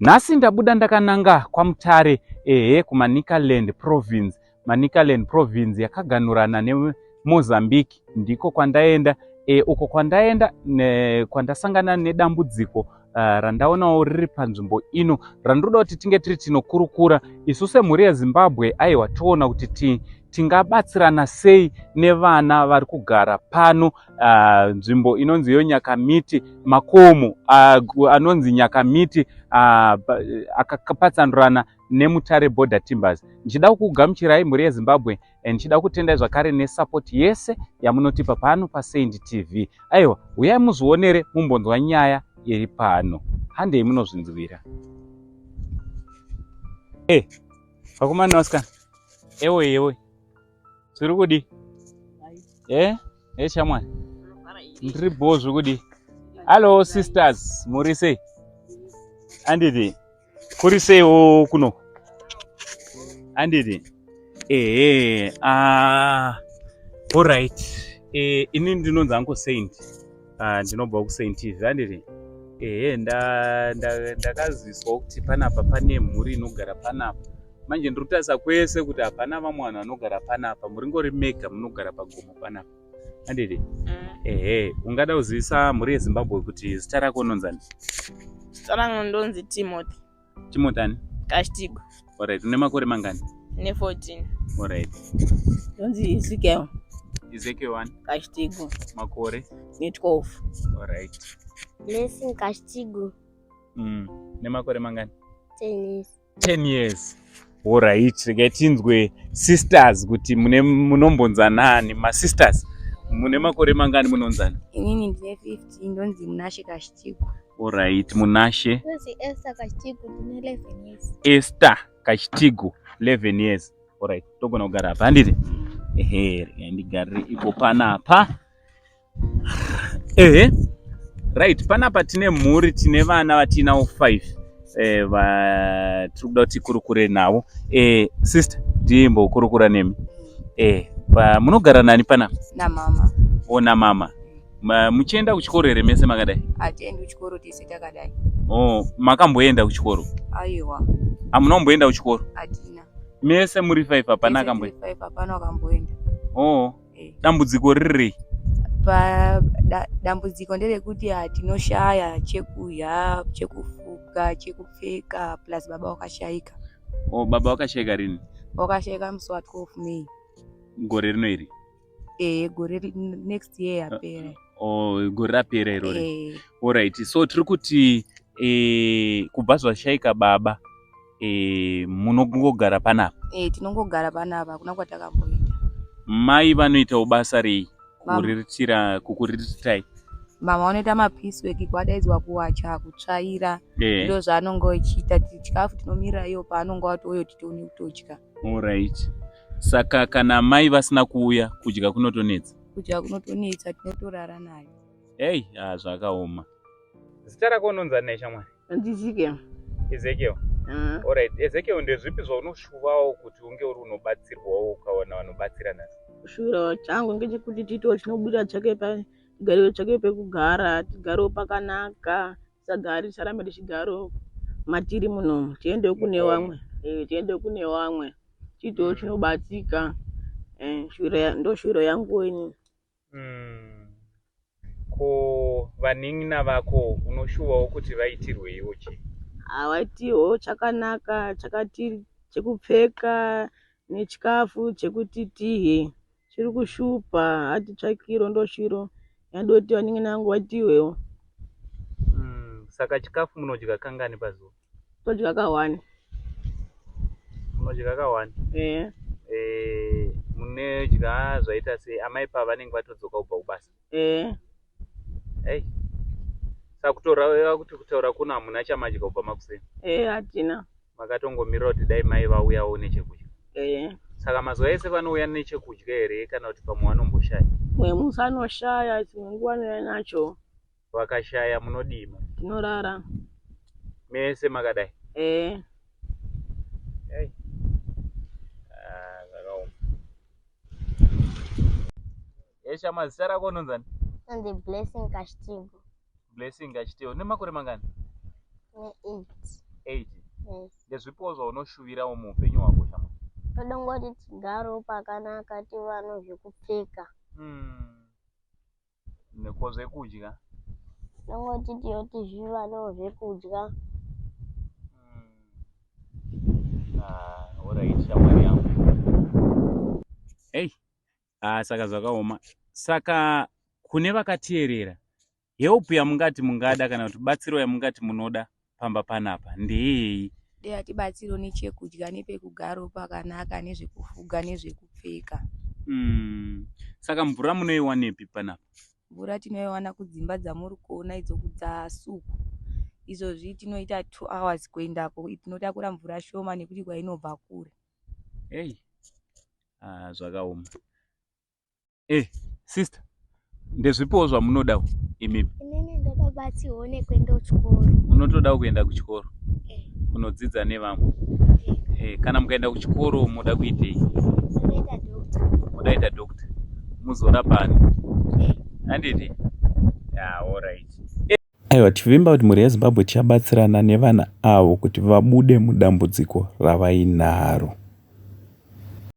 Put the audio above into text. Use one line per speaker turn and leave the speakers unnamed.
Nhasi ndabuda ndakananga kwaMutare, ehe, kuManicaland Province. Manicaland Province yakaganurana neMozambique, ndiko kwandaenda. E, uko kwandaenda ne, kwandasangana nedambudziko randaonawo riri panzvimbo ino randinoda kuti tinge tiri tinokurukura isu semhuri yeZimbabwe. Aiwa, toona kuti tingabatsirana sei nevana vari kugara pano, nzvimbo inonzi iyo Nyakamiti, makomo anonzi Nyakamiti akapatsanurana neMutare Border Timbers. Ndichida kukugamuchirai, mhuri yeZimbabwe, ndichida kutendai zvakare nesupport yese yamunotipa pano paSaint TV. Aiwa, uyai muzvionere, mumbonzwa nyaya iri pano. Handei munozvinzwira. E vakomana nevasikana, ewe ewe, zviri kudi? E e shamwari, ndiri bho, zviri kudi? Hallo sisters, muri sei? Anditi kuri seiwo kuno? Anditi ehe. Ah, alright. Ini ndinonzi Uncle Saint, ndinobva kuSaint TV, anditi? Ehe, ndakaziswa kuti panapa pane mhuri inogara panapa. Manje ndiri kutarisa kwese kuti hapana vamwe vanhu vanogara panapa, muringori mega munogara pagomo panapa, anditi? Ehe, ungada kuzivisa mhuri yeZimbabwe kuti zita rako unonzani?
Zita rangu ndonzi Timothy.
Timothy ani?
Kashtigo.
Alright, une makore mangani?
Ne 14.
Alright.
Ndonzi Ezekiel.
Ezekiel wani?
Kashtigo.
Makore?
Ne 12.
Alright.
Blessing Kashtigo.
Nemakore mangani?
10 years.
10 years. Alright, regai tinzwe sisters kuti mune munombonzanani. Masisters, mune makore mangani, munonzani?
Inini ndine 15, ndonzi Munashe Kashtigo.
Alright, Munashe.
Ndonzi Esther Kashtigo, ndine 11 years.
Esther Kachitigo, 11 years. Alright, togona kugara apa, handiti? Ehe, regai ndigarire ipo panapa. Ehe, right, panapa tine mhuri, tine vana vatinawo 5 tiri kuda kuti tikurukure navo. Sister, ndimbokurukura nemi. Munogara nani panapa?
Namama.
O, namama. Muchienda kuchikoro here mese makadai?
Hatiendi kuchikoro tese takadai.
O, makamboenda kuchikoro?
Aiwa.
Hamuna kumboenda kuchikoro?
Hatina.
Mese muri 5, hapana
Tese
akamboenda?
tiri 5, hapana wakamboenda.
O.
Eh.
Dambudziko riri rei?
Dambudziko nderekuti hatinoshaya chekudya, chekufuka, chekupfeka, plus baba wakashaika.
O, baba wakashaika rini?
Wakashaika musi wa12 May.
Gore rino iri?
Eh, gore next year yapera.
O, gore rapera irori?
Eh.
Alright, so tiri kuti kubva zvashaika baba, munongogara panapa?
Eh, tinongogara panapa, hakuna kwatakamboenda.
Mai vanoitawo basa rei kuriritira, kukuriritirai?
Mama vanoita mapiecework, kwadaidzwa kuwacha, kutsvaira. Ndo zvaanonge achiita. Chikafu tinomirira iyo paanonge watouya kuti tione kutodya.
Alright, saka kana mai vasina kuuya, kudya kunotonetsa?
Kudya kunotonetsa, tinotorara nayo.
Ei, ah, zvakaoma. Zita rako unonzani nai, shamwari?
Ezekiel.
Ezekiel. Alright, Ezekiel, ndezvipi zvaunoshuvawo kuti unge uri unobatsirwawo, ukawana vanobatsira nhasi?
Kushuvira changu ngechekuti tiitewo chinobuda chake pa tigarewo chake pekugara, tigarewo pakanaka, tisagari, tisarambe tichigaro matiri munomu, tiendewo kune vamwe, tiendewo kune vamwe, tiitewo chinobatsika. Ndo shuviro yangu inini.
Ko vanin'ina vako, unoshuvawo kuti vaitirweiwo chii?
Havaitiwo chakanaka, chakati chekupfeka nechikafu chekuti tihe chiri kushupa, hatitsvakiro. Ndo shuviro yandoti vanin'ina vangu vaitiwewo.
Saka chikafu munodya kangani pazuva?
Todya ka1.
Munodya ka1?
Eh.
Munodya zvaita sei, amai pavanenge vatodzoka kubva kubasa?
Eh.
Ei, saka kutoreva kuti kutaura kuno hamuna chamadya kubva makuseni?
Eh, hatina.
Makatongomirira kuti dai mai vauyawo nechekudya?
Eh.
Saka mazuva ese vanouya nechekudya here, kana kuti pamwe vanomboshaya?
Mumwe musi anoshaya, dzimwe nguva anouya nacho.
Vakashaya munodima?
Tinorara.
Mese makadai?
Eh.
Ei. Ah, zvakaoma. Esha, zita rako unonzani?
Ndonzi Blessing Kashtigo.
Blessing Kachitigo, une makore mangani?
Ne 8.
8. Ndezvipiwo zvaunoshuvirawo muupenyu hwako shamwari?
Toda ngoti tigarewo pakanaka tivano zvekupfeka.
Neko zvekudya?
Tongoti tiyoti zvivanewo zvekudya.
Ah, alright shamwari yangu. Hey, ah, saka zvakaoma. Saka kune vakateerera Help yamungati mungada kana kuti batsiro yamungati munoda pamba panapa ndeyei?
Dei atibatsiro nechekudya nepekugarawo pakanaka nezvekufuga nezvekupfeka.
Mm. Saka mvura munoiwanepi panapa?
Mvura tinoiwana kudzimba dzamuri kuona idzo kudzasuku. Izvozvi tinoita 2 hours kuendako tinotakura mvura shoma nekuti kwainobva kure.
Hey. Ah, zvakaoma. Eh, sister, ndezvipiwo zvamunodawo imimi?
Inini ndoda kubatsirwa nekuenda kuchikoro.
Unotodawo kuenda kuchikoro?
Eh.
Kunodzidza nevamwe?
Eh.
Eh, kana mukaenda kuchikoro moda kuitei?
Ndoda doctor.
Moda kuita doctor. Muzorapa ani?
Eh.
Handiti? Yeah, all right.
Aiwa tichivimba kuti mhuri yeZimbabwe tichabatsirana nevana avo kuti vabude mudambudziko ravainaro.